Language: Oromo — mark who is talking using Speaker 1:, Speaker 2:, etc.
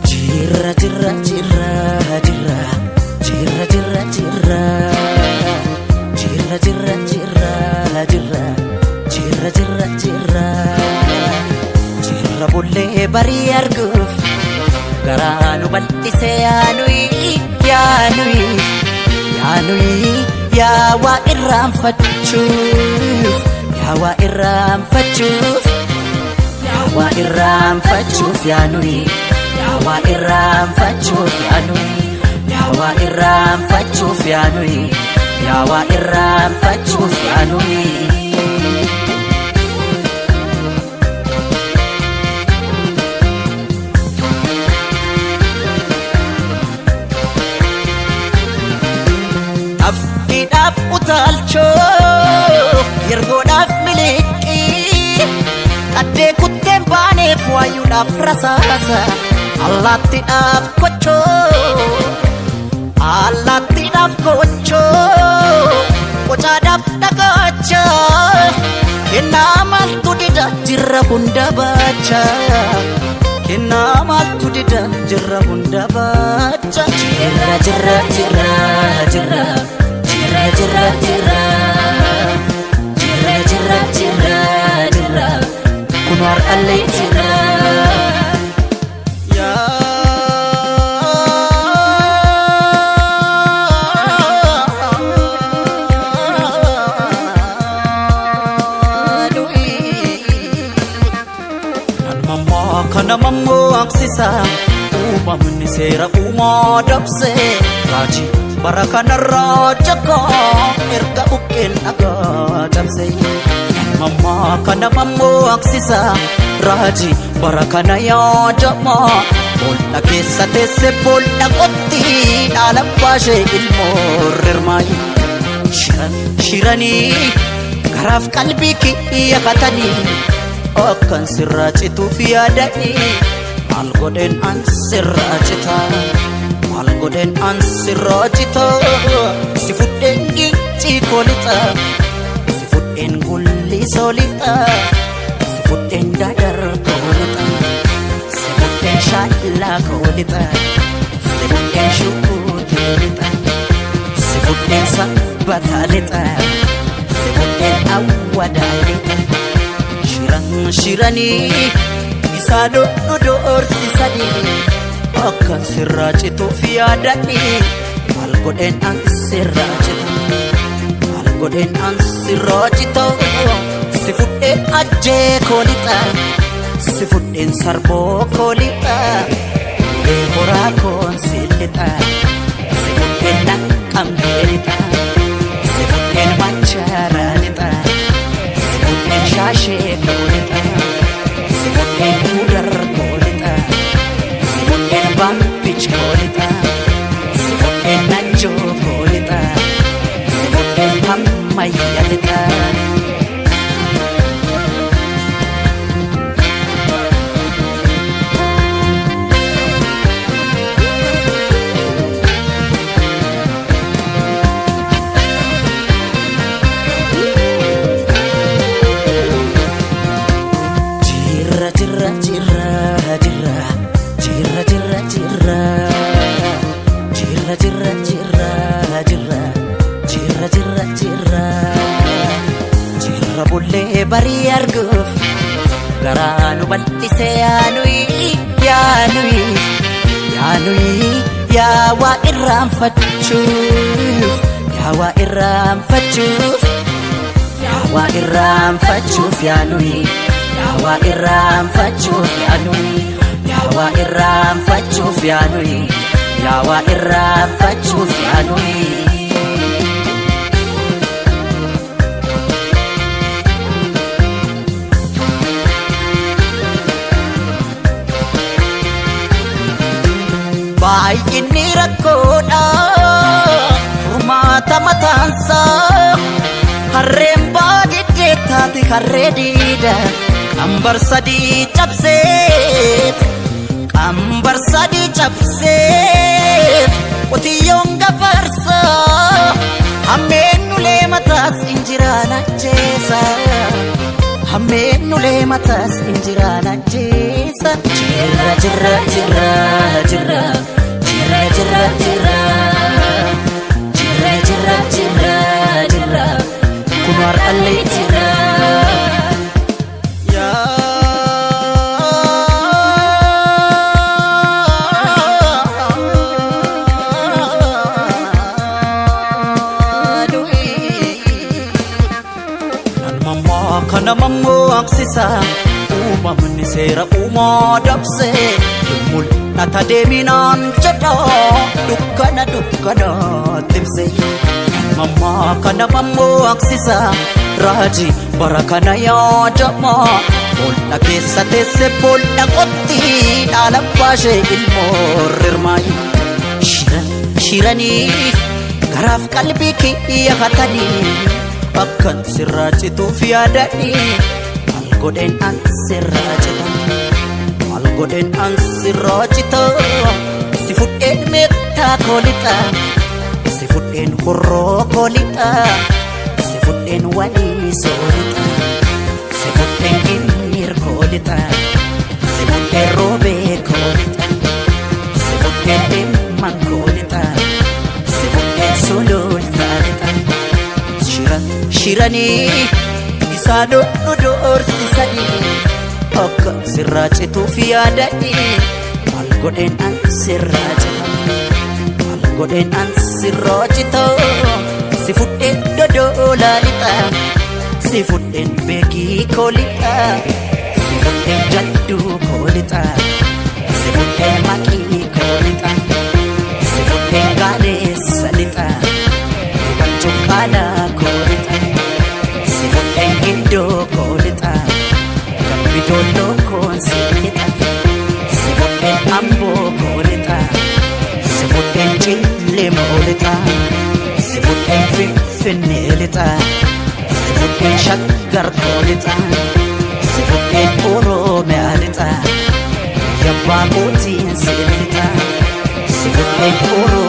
Speaker 1: Jirra jirra jirra jirra jirra jirra jirra jirra jirra jirra jirra jirra jirra jirra jirra bullee barii arguuf garaa nu bal'ise yaanuyi yaanuyi yaanuyi yaa waa irraanfachuuf yaa waa irraanfachuuf yaa waa irraanfachuuf yaanuyi yaa waa irraanfachuuf yaanuyi yaa waa irraanfachuuf yaanuyi yaa waa irraanfachuuf yaanuyi. Afkiidhaaf utaalchoo yergoodhaaf miliqii qaddee kutteen baaneef waayuudhaaf rasaasa allaattiidhaaf kochoo allaattiidhaaf kochoo qocaadhaaf dhagaacha kennaa maaltu dida jirra hunda baacha kennaa maaltu dida jirra hunda baacha jirra jirra jirra jirra jirra jirra jirra jirra jirra jirra jirra kun har'allee jirra. Kana mammaksisa uumamni seera uumaa dabse raajii bara kanarraa jakkaa erga buqqeen dhagaa cabse. Mammaa kana mammaksisa raajii bara kana yaadama boolla keessa teesse boolla qotti dhaala baashee ilmoo rirmaayi. Shiran shiranii garaaf qalbii kiyya katanii akkan sirraa cituuf yaadanii maal godheen an sirraa cita maal godheen an sirraa cita si fudheen gincii koo lixa si fudheen gullisoo lixa si fudheen dadar koo lixa si fudheen shaallaa koo lixa si fudheen shukuutii lixa si fudheen sabbataa lixa si fudheen awwadaa lixa. Shiran shiranii isaan nu doorsisanii akkan sirraa cituuf yaadanii maal godheen an sirraa cita maal godheen an sirraa cita si fudheen ajjee koo lixa si fudheen sarboo koo lixa ulee horaa koon si lixa si fudheen naqqamtee lixa si fudheen machaaraa lixa. Si fudheen shaashee koo lixa si fudheen gudar koo lixa si fudheen baabbich koo lixa si fudheen najjoo koo lixa si fudheen hammayya lixa. Jirra jirra jirra jirra jirra jirra jirra jirra jirra jirra jirra jirra jirra jirra jirra bullee barii arguuf garaa nu bal'ise yaanuyi yaanuyi yaanuyi yaa waa irraanfachuuf yaa waa irraanfachuuf yaa waa irraanfachuuf yaanuyi yaa waa irraanfachuuf yaanuyi yaa waa irraanfachuuf yaanuyi yaa waa irraanfachuuf yaanuyi. Baay'inni rakkoodha furmaata mataansaa. Harreen baadiddee taate harree diida. Qambar sadii cabseet, qambar sadii cabseet, qotiyyoon gafarsaa. Hammeen ulee mataas injiraan ajjeesa. Hammeen ulee mataas injiraan ajjeesa. Jirra jirra jirra jirra jirra jirra jirra jirra jirra jirra jirra kun har'allee jira. Nan kana mammaksisa, uumamni seera uumaa dabse, mul'ata deeminaan jedha dukkana dukkana tibse. Mammaa kana mammaksisa, raajii bara kana yaadama, bool'a keessa teesse bool'a qotti dhaala baashee ilmoo rirmaayi. Shiran shiranii garaaf qalbii kiyya hatanii, akkan sirraa cituuf yaadanii, maal godheen an sirraa cita, maal godheen an sirraa cita? Si fudheen meettaa koo lixa, si fudheen horroo koo lixa, si fudheen walii soo lixa, si fudheen ginniir koo lixa, si fudheen roobee koo lixa, si fudheen dhimman koo lixa, si fudheen sulultaa lixa. Shiran shiranii isaan nu doorsisanii, akka sirraa cituuf yaadanii, maal godheen an sirraa cita, maal godheen an sirraa cita? Si fudheen dodoolaa lixa, si fudheen beekii koo lixa, si fudheen jadduu koo lixa, si fudheen maqii koo lixa, si fudheen gaaleessa lixa, cuqqaalaa koo lixa, si fudheen giddoo koo lixa, dambi doolloo koon si lixa, si fudheen amboo koo lixa, si fudheen cillemoo lixa, si fudheen finfinnee lixa, si fudheen shaggar koo lixa, si fudheen oromiyaa lixa, yabbaa kootiin si lixa, si fudheen oromiyaa.